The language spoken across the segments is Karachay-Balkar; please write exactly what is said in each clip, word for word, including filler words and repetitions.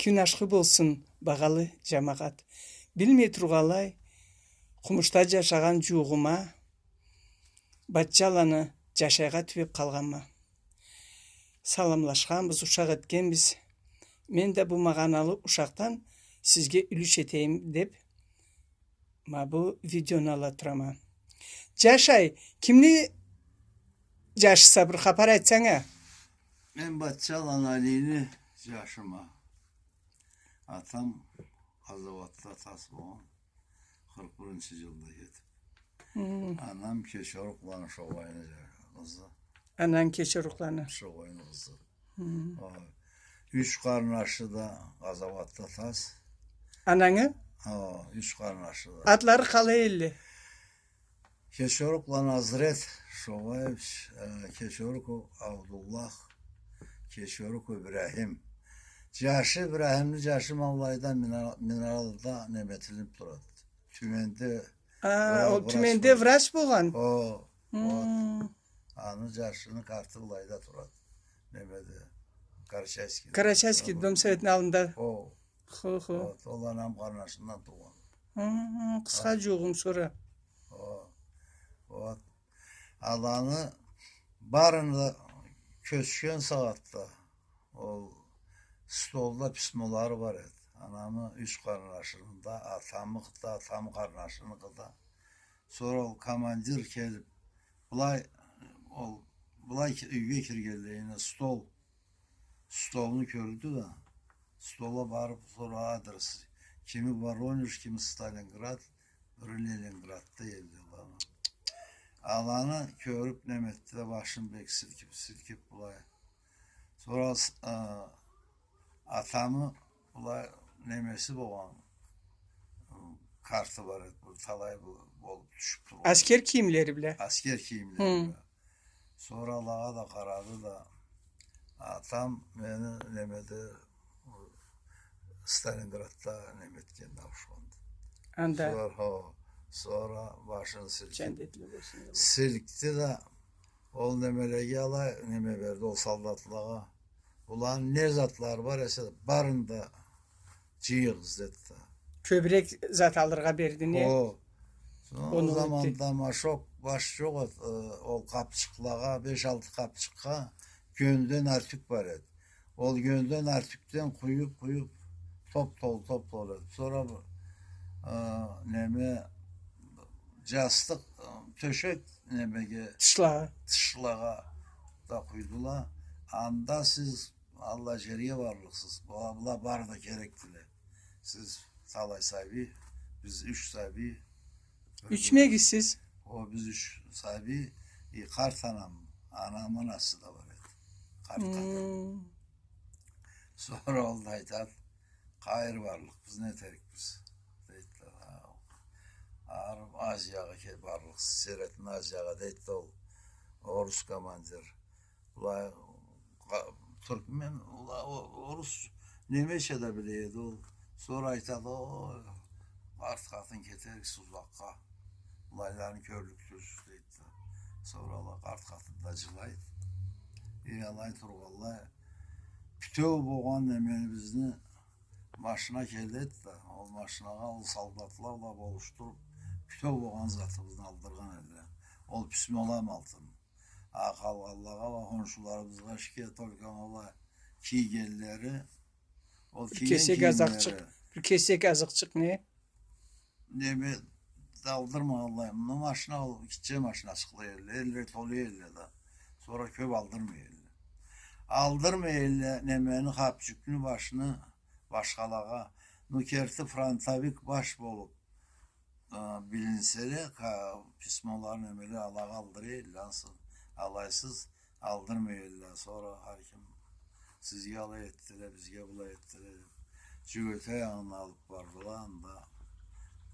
Кюн ашхы болсун, багъалы джамагъат. Билмей тургъанлай, къумушда джашагъан джууугъума, Батчаланы Джашайгъа тюбеб къалгъанма. Саламлашханбыз, ушакъ этгенбиз. Мен да бу магъаналы ушакъдан сизге юлюш этейим деб, ма бу видеону ала турама. Джашай, кимни джашыса, бир хапар айтсанг а? Мен Батчаланы Алини джашыма. Атам къазауатда тас болгъан, къыркъ биринчи джылда кетиб. Хы. Анам Кечорукъланы Шогъайны къызы. Ананг Кечорукъланы. Шогъайны къызы. Хы. О, юч къарнашы да къазауатда тас. Анангы? О, юч къарнашы да. Атлары къалай эдиле? Кечорукъланы Азрет Шогъаевич, э, Кечоруков Абдуллах, Кечоруков Ибрахим. Джашы, Ибрахимни джашы ма былайда Минерал-, Минералда неме этилиб турады. Тюменде. А, вра-, ол врач Тюменде болгъан. Врач болгъан. О, вот. Хы. Аны джашыны карты былайда турады. Немеде, Карачаевский. Карачаевский дом советни аллында. О. Хо, хо. Вот, ол анам къарнашындан туугъан. Хы, хы, къысха джууугъум сора. О, вот. Аланы барын да кёчген сагъатда ол столда письмолары бар эди. Анамы юч къарнашыны да, атамы да, атамы къарнашыныкъы да. Сора ол командир келиб, былай, ол, былай ки-, юйге киргенлейине стол, столну кёрдю да, стола барыб, сора адрес. Кими Воронеж, кими Сталинград, бири Ленинградда эдиле аланы. Аланы кёрюб, неме этди да, башын бек силкиб, силкиб былай. Сора с-, а, атамы былай немеси болгъан, ы, карты бар эди, бир талай бу-, болуб тюшюб тургъан. Аскер кийимлери бла. Аскер кийимлери бла. Хы. Сора алагъа да къарады да, атам мени немеде, ы, Сталинградда неме этгенди, ауушханды. Анда. Сора, хо, сора башын силкиб, джандетли болсун, силкди да, ол немелеге алай неме берди, ол солдатлагъа. Буланы не затлары бар эсе, барын да джыйыгъыз, деди да. Кёбюрек зат алыргъа берди, не? О. Ол заманда машок баш джокъ эди, э, ол къапчыкълагъа, беш-алты къапчыкъгъа гёнден артюк бар эди. Ол гёнден артюкден къуюб, къуюб, топ-толу, топ-толу эди. Сора бу, э, неме, джастыкъ, э, тёшек немеге, тышлагъа. Тышлагъа да къуйдула. Анда сиз аллай джерге барлыкъсыз. Была, была бары да керекдиле. Сиз талай сабий, биз юч сабий. Ючмегиз сиз? О, биз юч сабий, и къарт анам, анамы анасы да бар эди. Къарт къатын. Хы. Сора ол да айтады, къайры барлыкъ, биз не этерикбиз? Дейди да, ары Азиягъа ке-, барлыкъсыз, Серетни Азиягъа, дейди да ол орус командир. Былай, къа-, тюркмен, ула-, о-, орус, немеча да биле эди ол. Сора айтады, о, къарт къатын, кетериксиз узакъгъа. Былайланы кёрлюк тюлсюз, дейди да. Сора ала къарт къатын да джылайды. Э, алай тургъанлай, битеу болгъан немебизни машина келеди да, ол машинагъа ол солдатла бла болушдуруб, битеу болгъан затыбызны алдыргъан эдиле. Ол письмола ма алтын. А къалгъанлагъа уа, хоншуларыбызгъа, шке, только ма алай кийгенлери, ол кийген кийимлери. Бир кесек азыкъчыкъ, бир кесек азыкъчыкъ, не? Неме да алдырмагъанлай. Муну машина, ол гитче машиначыкъла эдиле, эдиле, толу эдиле да. Сора кёб алдырмай эдиле. Алдырмай эдиле немени, хапчюкню башын башхалагъа. Ну, керти фронтовик баш болуб, а, билинселе, ка-, письмоланы, немеле, алагъа алдыра эдиле, ансы алайсыз алдырмай эдиле. Сора хар ким, сизге алай этдиле, бизге былай этдиле деб, джюгете янына алыб бардыла, анда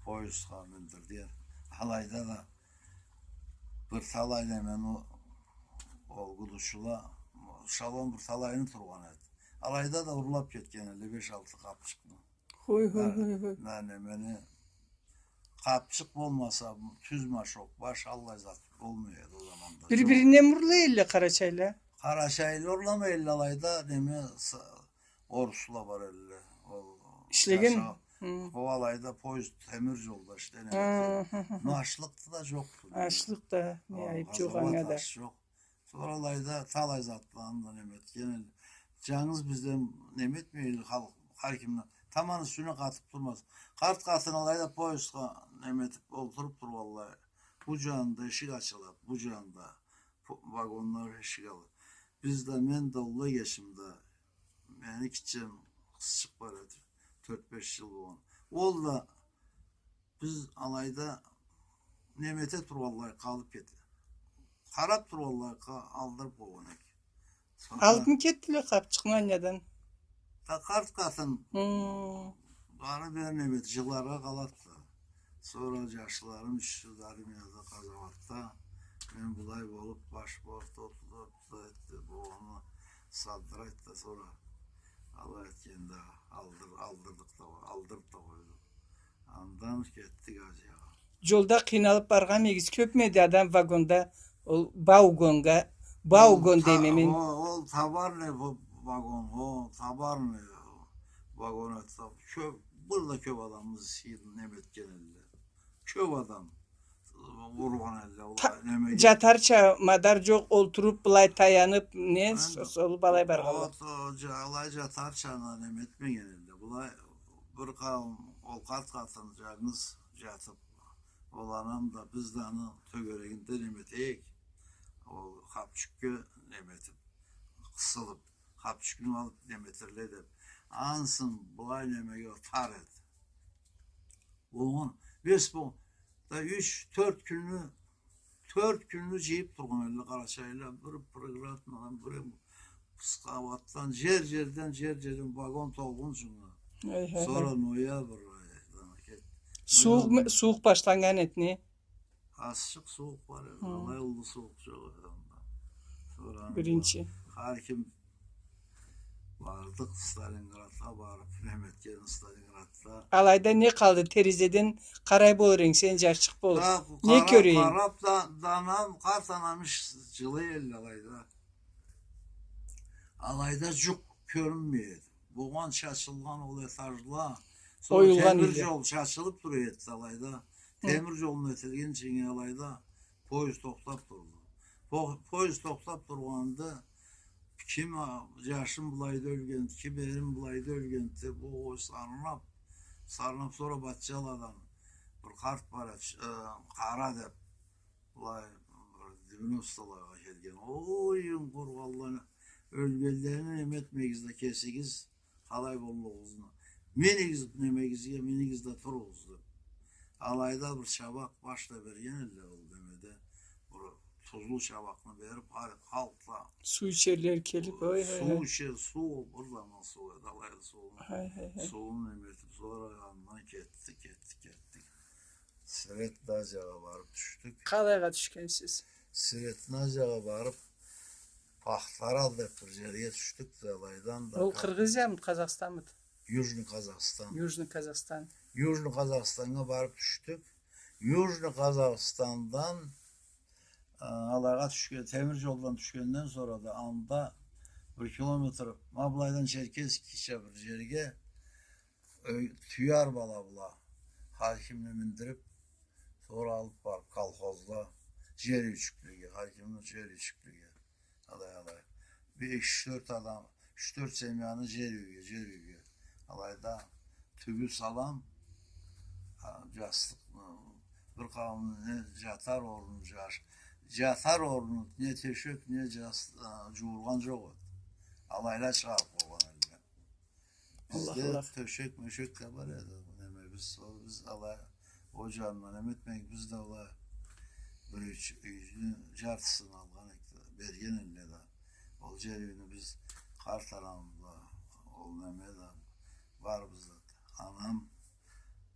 поездгъа миндирдиле. Алайда да бир талай немени, ол гудучула, эшелон бир талайын тургъан эди. Алайда да урлаб кетген эдиле беш-алты къапчыкъны. Хой, хой, хой, хой. Ха, немени, къапчыкъ болмаса, тюз машок баш аллай зат болмай эди ол заманда. Бир-биринден урла эдиле къарачайла? Къарачайла урламай эдиле алайда, неме, с-, орусла бар элле. Ол ишлеген? Жаша-, хы, ол алайда поезд, темир жолда ишлеген. Хы, хы, хы, хы. Но ашлыкъ да жокъду. Ашлыкъ да, не айып, жокъ анга да. Сора алайда талай затланы да неме этген. Жангыз бизден неме этмейли, халкъ, хар кимни таман юсюне къатып турмаз. Къарт къатын алайда поездге неме этип олтуруп тургъанлай. Бу жанында эшик ачылып, бу жанында по-, вагонлар эшик алып. Биз да, мен да, уллу эгечим да, мени гитчем къызчыкъ бар эди, тёрт-беш жыл болгъан. Ол да биз алайда неме эте тургъанлай къалып кетди. Къарап тургъанлай къа-, алдырып къойгъан эдик. Сора алып кетдиле къапчыкъны анга да. Къарт къатын. Хы. Бары бир неме эте, жыларгъа къалады да. Сора жашларым ючюсю да армияда, къазауатда. Мен былай болуп, баш борт отуда, отуда этди, болгъанын салдырайды да, сора алай этгенде алдыр-, алдырдыкъ да, алдырып да къойдукъ. Андан кетдик Азиягъа. Жолда къыйналып баргъан эдигиз, кёпмю эди адам вагонда, ол вагонга, вагон дейме мен. Ол товарный вагон, ол товарный вагон эди. Кёп, бир да кёп адамыбыз неме этген элле. Кёп адам ургъан элле, олай немеге. Жатарча мадар жокъ, олтуруп, былай таянып, не, солуп алай баргъанла. Алай жатарча неме этмеген элле. Былай бир къауум, ол къарт къатын жангыз жатып, ол анам да, биз да аны тёгерегинде неме этейик. Ол хапчюкге неме этип, къысылып, хапчюкню алып неме этерле деп. Ансы былай немеге тар эди. Болгъан беш, бо-, да юч, тёрт кюнню, тёрт кюнню жыйып тургъан элле къарачайлыла, бир программадан, бир псковатдан, жер-жерден, жер-жерден вагон толгъунчугъуна. Сора ноябрь айда кетди. Сууукъ, сууукъ башланнган эди, не? Азчыкъ сууукъ бар эди. Алай уллу сууукъ жокъ эди анда. Сора биринчи. Хар ким бардыкъ Сталинградха барып, неме этген Сталинградда. Алайда не къалды? Терезеден къарай болур эдинг сен, жашчыкъ болуп. Не кёрейин? Къарап да, да анам, къарт анам иш жылай элле алайда. Алайда жукъ кёрюнмей эди. Болгъан чачылгъан ол этажла. Сора оюлгъан темир жол чачылып тура эди алайда. Темир жолну этилгинчинге алайда поезд тохтап турду. По-, поезд тохтап тургъанда, ким, а, жашым былайда ёлгенди, ким эрим былайда ёлгенди деп, о, сарнап, сарнап, сора баччаладан бир къарт бар эди, э, Къара деп, былай, бир девяностолагъа келген. Ой, къургъанла, ёлгенлени неме этмегиз да, кесигиз къалай боллугъугъузну. Минигиз немегизге, минигиз да туругъуз деп. Алайда бир чабакъ баш да берген элле ол немеде. Бир тузлу чабакъны берип, халкъ да суу ичерлери келип, ой, ой, суу ичер, суу, бир заман суу эди, алайда сууну. Сууну неме этип, сора андан кетдик, кетдик, кетдик. Средний Азиягъа барып тюшдюк. Къалайгъа тюшгенсиз? Средний Азиягъа барып, Пахтарал деп бир жерге тюшдюк да, алайдан да. Ол Къыргъызиямыды, Къазахстанмыды? Южный Къазахстан. Южный Къазахстан. Южный Къазахстаннга барып тюшдюк. Южный Къазахстандан, а, алайгъа тюшген, темир жолдан тюшгенден сора да анда бир километр, ма былайдан Черкесскийча бир жерге, Ёй, тюяр бала бла, хар кимни миндирип, сора алып барып колхозда, жер юйчюклеге, хар кимни жер юйчюклеге. Алай, алай. Бир эки, юч, тёрт адам, юч-тёрт семьяны жер юйге, жер юйге. Алайда тюбю салам, а, жастыкъ, ы, бир къауумну не жатар орну, жаш-, жатар орну, не тёшек, не жас-, а, жууургъан жокъ эди. Алайла чыгъарып къойгъан элле. Бизде тёшек-мёшек да бар эди, неме, биз, ол, биз алай, ол жанына неме этмейик, биз да алай бир юч юйню жартысын алгъан эдик да, берген элле да. Ол жер юйню биз къарт анам бла, ол неме да, барыбыз да. Анам,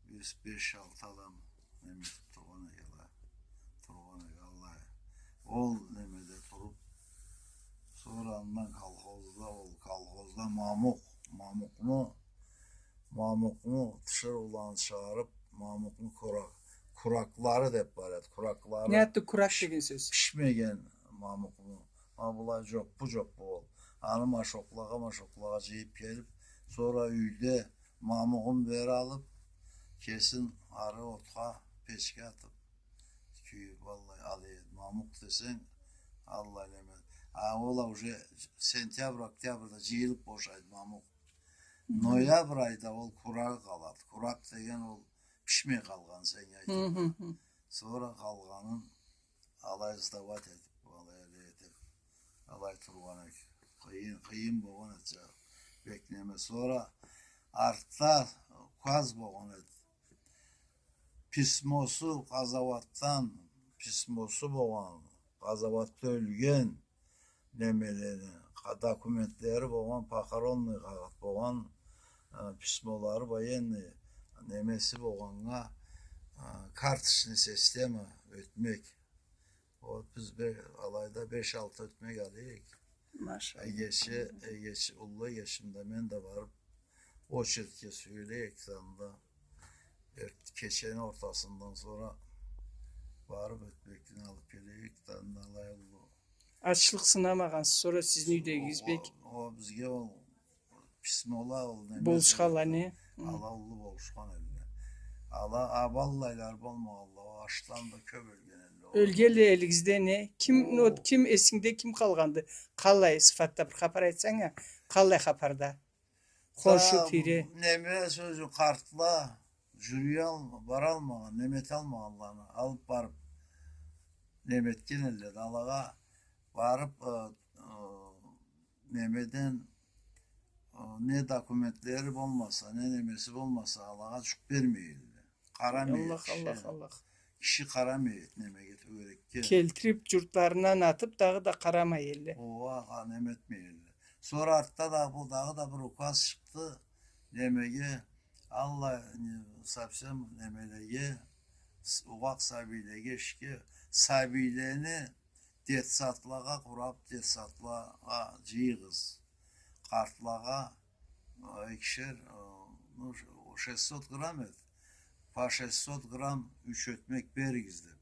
биз беш-алты адам, неме этип тургъан эдик алай. Тургъан эдик алай. Ол немеде туруп, сора андан колхозда, ол колхозда мамукъ, мамукъну, мамукъну тиширыуланы чыгъарып, мамукъну курак-, кураклары деп бар эди, кураклары. Не затды курак деген сёз? Пишмеген мамукъну. Ма былай жоппу-жоппу ол. Аны машокълагъа, машокълагъа жыйып келип, Сора юйде мамугъун бери алып, кесин ары отха, печге атып, кюйюп, валлахи, алай эди. Мамукъ десенг, аллай неме. А ол а уже сентябрь, октябрда джыйылып бошайды мамукъ. Ноябрь айда ол курагъы къалады. Курак деген ол бишмей къалгъан, сен айтханнга. Сора къалгъанын алай сдавать этип, алай, алай этип, алай тургъан эди. Къыйын, къыйын болгъан эди, бек неме. Сора артда указ болгъан эди. Письмосу къазауатдан, письмосу болгъан, къазауатда ёлген немелени, къа-, документлери болгъан, похоронный къагъыт болгъан, э, письмолары, военный немеси болгъаннга, э, карточный система ётмек. Вот биз бе-, алайда беш-алты ётмек алай эдик. Машалла. Эгечи, эгечи, уллу эгечим да, мен да барып, очередьге сюеле эдик да анда. Эрт-, кечени ортасындан сора барып ётмекни алып келе эдик да анда, алай уллу. Ачлыкъ сынамагъансыз, сора сизни юйдегигиз бек. О, о, бизге ол письмола, ол неме, болушханла не? Ала уллу болушхан элле. Ала, а, валлайлары болмагъанла, ол ачдан да кёп ёлген элле. Ёлгенле элигизде не? Ким, о, ким эсингде, ким къалгъанды? Къаллай сыфатда бир хапар айтсанг а, къаллай хапарда? Хоншу, тийре. Неме сёзю, къартла, джюрюй ал-, баралмагъан, неме эталмагъанланы алып барып, неме этген элле да, алагъа барып, э, э, немеден, э, не документлери болмаса, не немеси болмаса, алагъа джукъ бермей элле. Къарамай эди киши. Аллах, Аллах, Аллах. Киши къарамай эди немеге, тёгерекге. Келтирип, джуртларындан атып, дагъыда къарамай элле. Ооба, а, неме этмей элле. Сора артда да бу дагъыда бир указ чыкъды. Немеге, аллай, не, совсем немелеге, с-, укъакъ сабийлеге, ишге, сабийлени детсадлагъа къурап, детсадлагъа джыйыгъыз. Къартлагъа, э, экишер, э, ну, ш-, шестьсот грамм эди. По шестьсот грамм юч ётмек беригиз деп.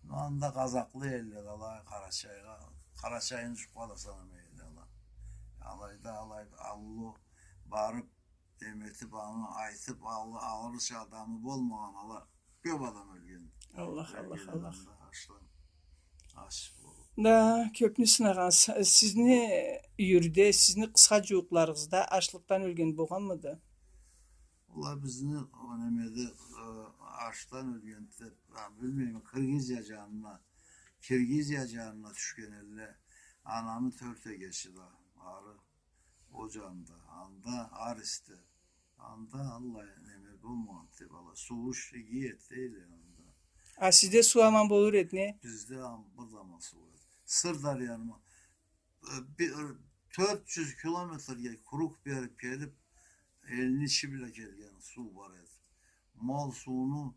Ну, анда къазакълы элле да, алай Къарачайгъа, Къарачайны джукъгъа да санамай элле ала. Алайда, алай, аллы барып, неме этип, аны айтып, ал-, алырча адамы болмагъан, ала кёп адам ёлген. Аллах, Аллах, Аллах. Ачдан. Ач болуп. Да, кёпню сынагъан. С-, сизни юйюрде, сизни къысха джууукъларыгъызда ачлыкъдан ёлген болгъанмыды? Ула, бизни, о, немеде, э, ачдан ёлген деп, а, билмейме, Киргизия джанына, Киргизия джанына тюшген элле. Анамы тёрт эгечи да ары. О джанда, анда, Аристе. Анда аллай неме болмагъан деп ала. Суу иги эди дейле анда. А сизде суу аман болур эди, не? Бизде ам-, бир да аман суу эди. Сырдарьяны, э, бир, э, тёрт джюз километрге круг берип келип, элни ичи бла келген суу бар эди. Ма ол сууну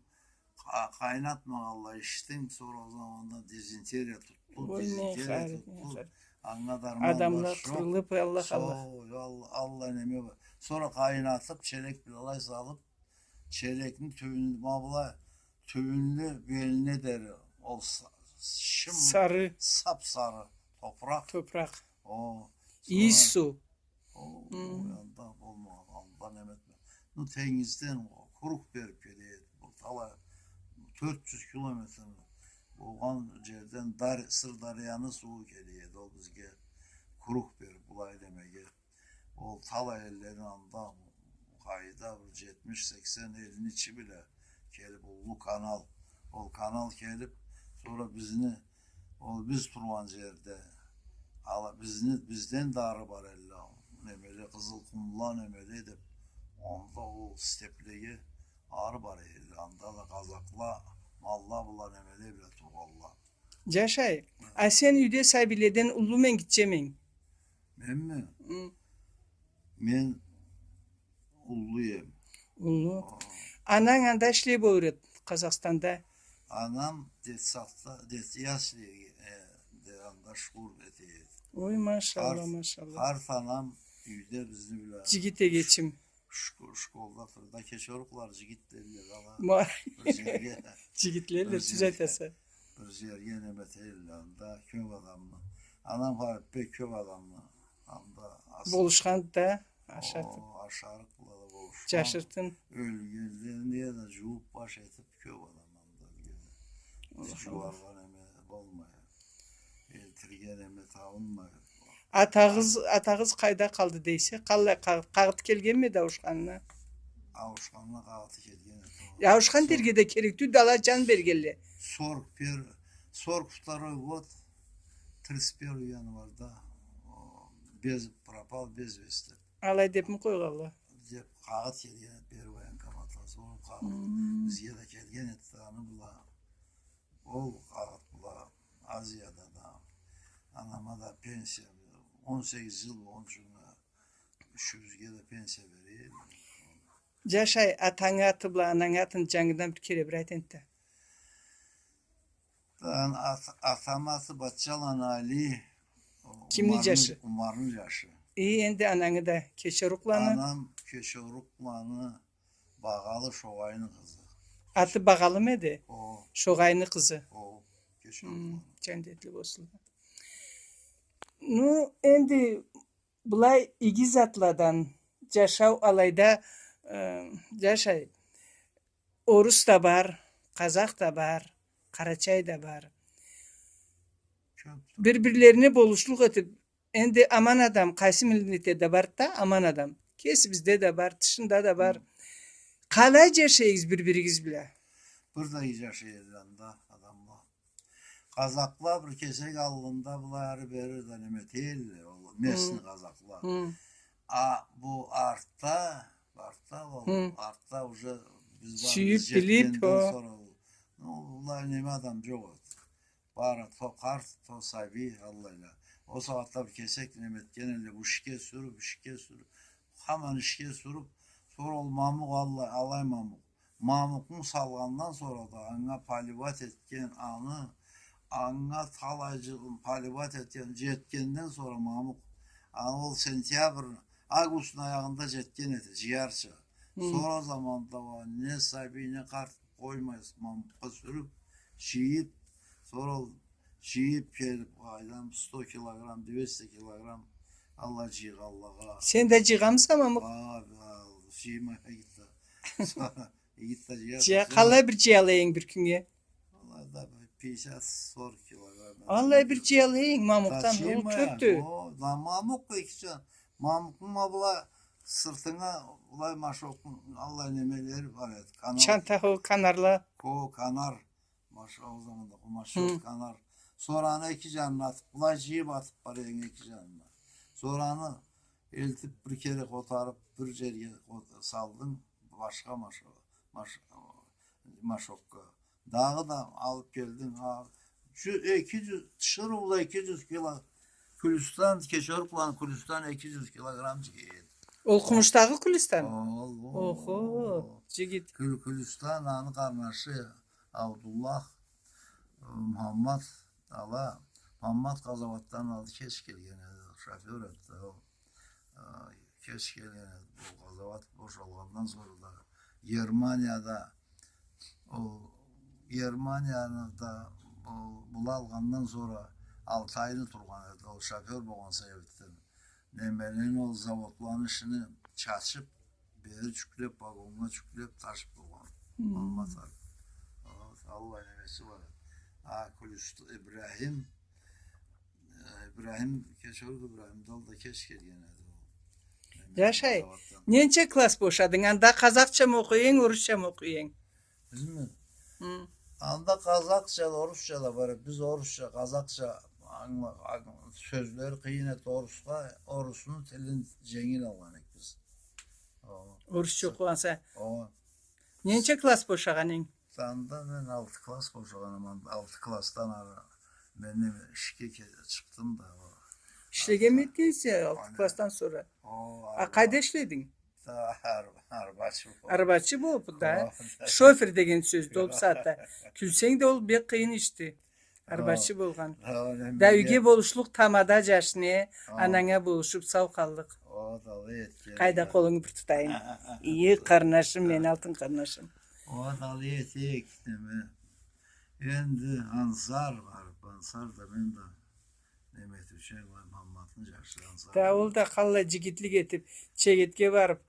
къа-, къайнатмагъанлай ичдинг, сора ол заманда дизентерия тутду, ой, не дизентерия харап, тутду. Не харап. Анга дарман бар, джокъ. Адамла къырылып, Аллах, Аллах. Сора, ол, аллай неме бар. Сора къайнатып, челек бла алай салып, челекни тюбюн-, ма былай, тюбюнлю белине дери ол са-, шым, сары, сап-сары топуракъ. Топуракъ. О, ийис суу. О, анда болмагъан, анда неме этме. Ну, тенгизден круг берип келе эди. Бу талай тёрт джюз километр болгъан джерден Дар-, Сырдарьяны сууу келе эди. Ол бизге круг берип, былай немеге. Ол талай эллени анда, къайда, бир джетмиш-сексен элни ичи бла келип, уллу канал. Ол канал келип, сора бизни Ол биз тургъан джерде, ала бизни, бизден да ары бар элле, немеле, къызылкъумла, немеле деп, анда ол степлеге ары бар элле, анда да къазакъла, малла бла, немеле бла тургъанла. Джашай, а сен юйде сабийледен уллумен, гитчемен? Менми? Хы. Мен уллу эм. Уллу. О. Ананг анда ишлей болур эди, Къазахстанда? Анам детсадда, дет-, ясли, э, де анда шкур эте эди. Ой, машалла, машалла. Къарт анам юйде бизни бла. Джигит эгечим. Шко-, школда турда, кече урукълары джигит дейле ала. Ма-, бир джерге, джигитле, бир джерге, тюз айтаса. Бир джерге неме этелле, анда кёп адамны. Анам бек кёп адамны анда ас-, болушхан да. Ашартып. О, ашарыкъ бла да болушхан. Джашыртын. Ёлгенлени да джууп баш этип, кёп адам алда ёлген. Аллах, Аллах. Джууаргъа неме болмай. Элтирге неме табынмай. Атагъыз, атагъыз къайда къалды дейсе, къаллай къагъыт, къагъыт келгенми эди ауушханына? Ауушханына къагъыты келген эди. Ауушхан дерге да керек тюлдю, ала джан бергенле. Сорок первый, сорок второй год, тридцать первого январда, о, без, пропал без вести. Алай депми къойгъанла? Деп къагъыт келген эди бери военкоматдан. Сора къагъыт бизге да келген эди, аны бла. Ол къагъыт бла Азияда да, анама да пенсия, он сегиз джыл болгъунчугъуна ючюбюзге да пенсия бере эди. Джашай, атангы аты бла анангы атын джангыдан бир кере бир айт энтда. Ан-, ат-, атамы аты Батчаланы Али. Кимни джашы? Умарны джашы. Э, энди анангы да Кечерукъланы? Анам Кечерукъланы Багъалы Шогъайны къызы. Аты Багъалымы эди? О. Шогъайны къызы. О, Кечерукъланы. Хм, джандетли болсун. Ну, энди былай иги затладан джашау алайда, э, джашай. Орус да бар, къазах да бар, къарачай да бар. Кёп. Бир-бирлерине болушлукъ этип, энди аман адам, къайсы миллетде да барды да, аман адам. Кесибизде да бар, тышында да бар. Хы. Къалай джашайсыз бир-биригиз бла? Бир да джашай эди анда адамла. Къазахла бир кесек аллында былай ары-бери да неме этелле, ол местный къазахла. Хы. А бу артда, артда ол, хы, артда уже биз барыбыз джетгенден сора ол, ну, былай неме адам джокъ эди. Бары то къарт, то сабий, аллайла. Ол сагъатда бир кесек неме этген элле, бу ишге сюрюп, ишге сюрюп, хаман ишге сюрюп, сора ол мамукъ, аллай, алай мамукъ. Мамукъну салгъандан сора да анга поливать этген, аны, анга талай джыл поливать этген, джетгенден сора мамукъ, аны ол сентябрь, августну аягъында джетген эди, джыярча. Хы. Сора заманда уа не сабий, не къарт къоймай, мамукъгъа сюрюп, джыйып, сора ол джыйып келип, къайдам, сто килограмм, двести килограмм, аллай джыйгъанлагъа. Сен да джыйгъанмыса мамукъ? А, а, джыймай, гитти. Сора Джыйгъа, къалай бир джыялай эдинг бир кюннге? Алай да бир пятьдесят, сорок килограмм. Алай бир джыялай эдинг мамукъдан, ол кёпдю. О, да мамукъ эки джан-, мамукъну ма былай сыртына былай машокну, аллай немелери бар эди, канар. Чанта, о, канарла. О, канар. Маш-, ол заманда о машок, хы, канар. Сора аны эки джанына атып, былай джыйып атып бара эдинг эки джанына. Сора аны элтип бир кере къотарып, бир джерге къо-, салдынг, башха машо-, маш-, машокга. Дагъыда алып келдинг, а, джю-, эки джюз, тиширыу бла эки джюз кило, кюлюстан, Кечерукъланы кюлюстан эки джюз килограмм джыйгъан эди. Ол къумушдагъы кюлюстан? Ол, ол. Охо, джигит. Кюл-, кюлюстан, аны къарнашы Абдуллах, Мухаммад, ала, Мухаммад къазауатдан алды, кеч келген эди, шофёр эди ол. А, кеч келген эди, ол къазауат бошалгъандан сора да Германияда, ол Германияны да, ол, была алгъандан сора алты айны тургъан эди, ол шофёр болгъан себепден. Немелени, ол заводланы ишини чачып, бери джюклеп, вагоннга джюклеп, ташып болгъан. Хы. Алматагъа. Аллай немеси бар эди. А, Кюлюст-, Ибрахим, э, Ибрахим, Кечерукъ Ибрахим да, ол да кеч келген эди ол. Неме, джашай, къазауатдан. Ненча класс бошадынг? Анда къазахчамы окъуй эдинг, орусчамы окъуй эдинг? Бизми? Хы. Анда къазахча да, орусча да бар эди. Биз орусча, къазахча ангыла-, анг-, сёзлери къыйын эди орусха, орусну тилин дженгил алгъан эдик биз. О. Орусча окъугъанса. О. Ненча класс бошагъан эдинг? Анда мен алты класс бошагъанма, анда алты классдан ары мен неме, ишге ке-, чыкъдым да, о. Ишлегенми этгенсе алты классдан сора? О, а къайда ишлединг? Да, ар-, арбачы болуп. Арбачы болуп, да. О, да. Шофёр деген сёздю ол сагъатда. Кюлсенг да, ол бек къыйын ишди. Арбачы болгъан. О, неме. Да юйге болушлукъ тамада, джашны, о, ананга болушуп сау къаллыкъ. О, да алай этген. Къайда, къолунгу бир тутайым. Ии, къарнашым, мени алтын къарнашым. О, да алай этейик, неме. Энди Ансар бар, Ансар да мен да. Неме этиучен, Магьамматны жашыргъан сагъат. Да ол да къаллай жигитлик этип, Чегетге барып,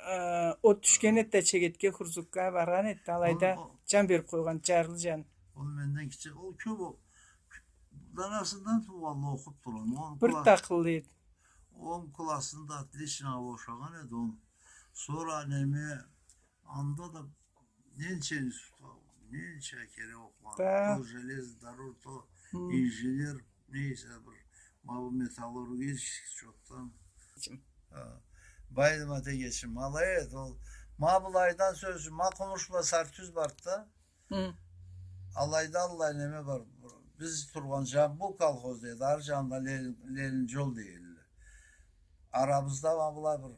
э, от тюшген эди да, Чегетге, Хурзукга баргъан эди да, алайда ол, ол жан берип къойгъан, жарлы жан. Ол менден кичи, ол кёп, ол Данасындан туугъанлы, окъуп тургъан. Бир да акъыллы эди. Он классында отлично бошагъан эди, он. Сора неме, анда да ненча институтха, ненча кере окъугъан. Да. То железнодорожный, то инженер, нейсе бир, ма бу металлургический чотдан. Байдым атегечим, алай эди ол. Ма былайдан сёз, ма Къумуш бла Сартюз барды да. Алайда аллай неме бар. Биз тургъан Жамбул колхоз дейди, ары жанында Ленин, Ленин жол дейди. Арабызда ма былай бир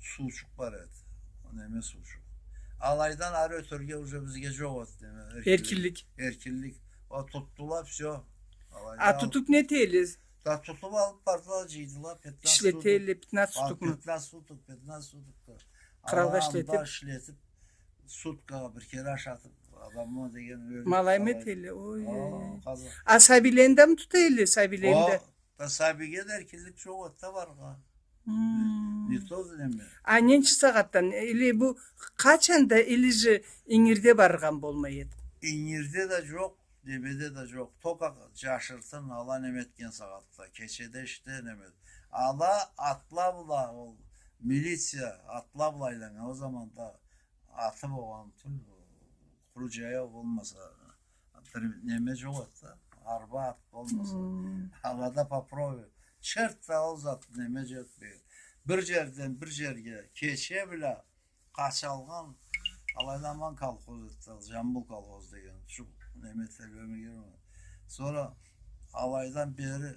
суучукъ бар эди. Неме суучукъ. Алайдан ары ётерге уже бизге жокъ эди, неме, эркинлик. Эркинлик. Эркинлик. Ол тутдула, всё. Алайда. А тутуп не этелле? Да тутуп алып бардыла, жыйдыла, пятнадцать суток. Ишлетелле, пятнадцать сутокму? Пятнадцать суток, пятнадцать суток да. Къыралда ишлетип. Алай анда ишлетип, суткагъа бир кере ашатып, адамла деген ёлюп. Ма алаймы этелле, ой. А сабийлени да мы тута элле, сабийлени да? Да сабийге да эркинлик жокъ эди да баргъа. Не то неме. А ненча сагъатдан, или бу къачан да, или же ингирде баргъан болмай эди? Ингирде да жокъ, немеде да жокъ. Только жашыртын ала неме этген сагъатда, кечеде ишде неме. Ала атла бла, ол милиция атла бла айланнган, ол заманда аты болгъан тюл, къуру жаяу болмаса, бир неме жокъ эди да, арба ат болмаса. Алада попробуй. Чырт да ол зат неме жетмей. Бир жерден бир жерге кече бла къачалгъан, алайда аман колхоз эди, Жамбул колхоз деген. Шу неме этелле, ёмюрге. Сора алайдан бери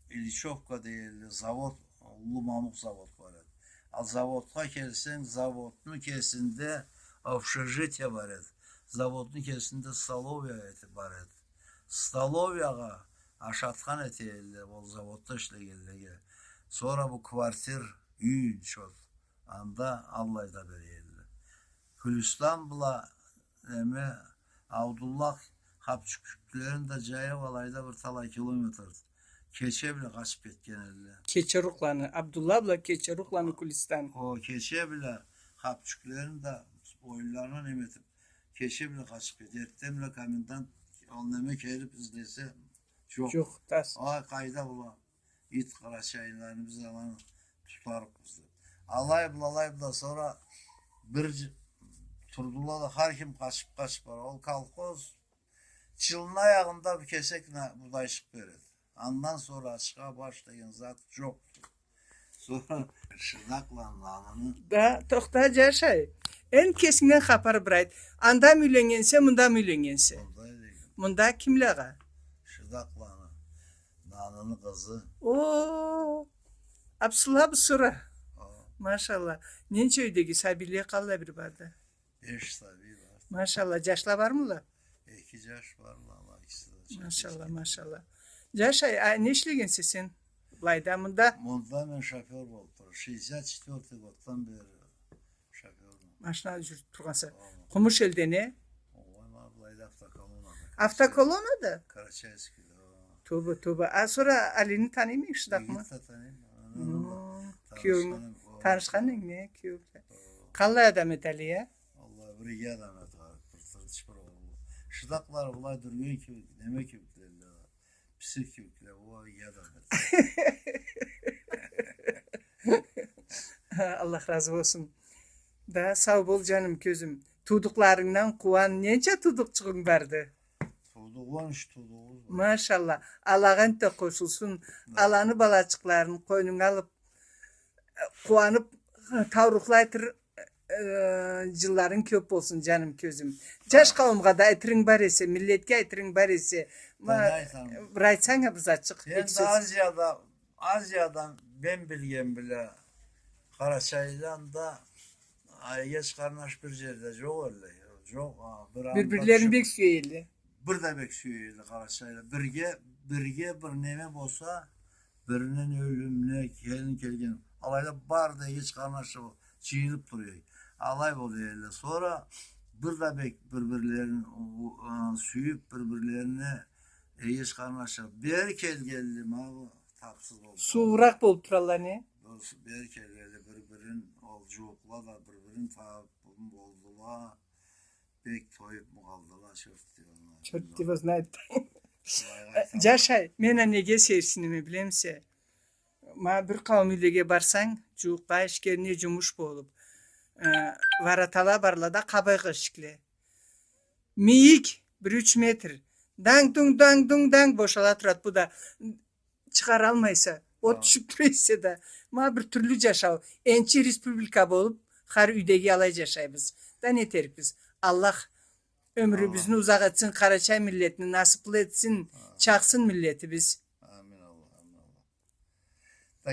Ильичёвка дейдиле, завод, уллу мамукъ завод бар эди. А заводха келсенг, заводну кесинде общежитие бар эди. Заводну кесинде столовая эди, бар эди. Столовиягъа ашатхан этелле ол заводда ишлегенлеге. Сора бу квартир, юй, чот. Анда аллай да берелле. Гюлюстан бла, неме, Абдуллах Хапчукюклени да жаяу алайда бир талай километр. Кече бла къачып кетген элле. Кечерукъланы, Абдуллах бла Кечерукъланы Гюлюстан. О, Кече бла Хапчукюклени да боюнларына неме этип, кече бла къачып кетген. Эртден бла комендант ол неме келип излесе, жокъ. Жокъ, тас. Ай, къайда была? Ит къарачайлыланы биз аланы тутарыкъбыз деп. Алай бла, алай бла, сора бир ж-, турдула да, хар ким къачып, къачып бара. Ол колхоз жылны аягъында бир кесек на-, будайчыкъ береди. Андан сора ачха баш деген зат жокъду. Сора Шыдакъланы наныны. Да, тохта, Жашай. Энди кесингден хапар бир айт. Анда юйленнгенсе, мында юйленнгенсе? Мында юйленнгенме. Мында кимле? Шыдакъланы наныны къызы. О, Абсула, Абсура. О. Машалла. Ненча юйдеги сабийле, къаллай бир барды? Беш сабий бар. Машалла. Жашла бармыла? Эки жаш барла, ала икиси да. Машалла, машалла. Жашай, а не ишлегенсе сен? Былайда, мында? Мында мен шофёр болуп турама. Шестьдесят четвёртый годдан бери шофёрман. Машина жюрютюп тургъанса. Ооба. Къумуш элден, э? Ооба, ма былайда автоколоннада. Автоколоннада? Карачаевскийде, ооба. Тоба, тоба. А сора Алини таныймы, Шыдакъны? Алини да таныйма. Кёлюм, танышхан эдинг, кёлюм. Ооба. Къаллай адам эди Али, э? Аллах, бир иги адам эди, бир тынч бир огъур. Шыдакълары былай дюрген кибик, неме кибикле, псих кибикле, о иги адам эди. Аллах разы болсун. Да, сау бол, жаным, кёзюм. Туудукъларынгдан къууан, ненча туудукъчугъунг барды? Туудукъ, он юч туудугъубуз бар. Машалла. Алагъа энтда къошулсун. Да. Аланы балачыкъларын къойнунга алып, къууанып, таурухлай тур, э, жылларынг кёп болсун, жаным, кёзюм. Жаш къауумгъа да айтырынг бар эсе, миллетге айтырынг бар эсе, ма, бир айтсанг а бир затчыкъ, эки сёз. Энди Азияда, Азияда мен билген бла, къарачайлыдан да эгеч-къарнаш бир жерде жокъ элле. Жокъ, а, бир анда. Бир-бирлерин бек сюе элле. Бир да бек сюе элле къарачайлыла. Бирге, бирге бир неме болса, биринден ёлюм, не, келин келген. Алайда бары да эгеч-къарнаш жыйылып тура эди. Алай бола элле. Сора бир да бек бир-бирлерин, у-, у-, а, сюйюп, бир-бирлерине Эгеч къарнашым, бери келгенли, ма бу тапсыз болду. Суугъуракъ болуп туралла, не? Бу бери келгенли бир-бирин, ол джууукъла да бир-бирин табып болдула. Бек тоюпму къалдыла, чёрт его знает. Чёрт его знает. Джашай, мен а неге сейирсинеме билемисе? Ма бир къауум юйлеге барсанг, джууукъгъа эшиклерине джумуш болуп, э, воротала барла да, къабыргъа эшикле. Мийик, бир юч метр. Данг-дунг, данг-дунг, данг, бошала турат. Бу да чыгъаралмайса, от тюшюп тура эсе да. Ма бир тюрлю джашау. Энчи республика болуп, хар юйдеги алай джашайбыз. Да не этерикбиз? Аллах ёмюрюбюзню узакъ этсин, къарачай миллетни насыплы этсин, чакъсын миллетибиз.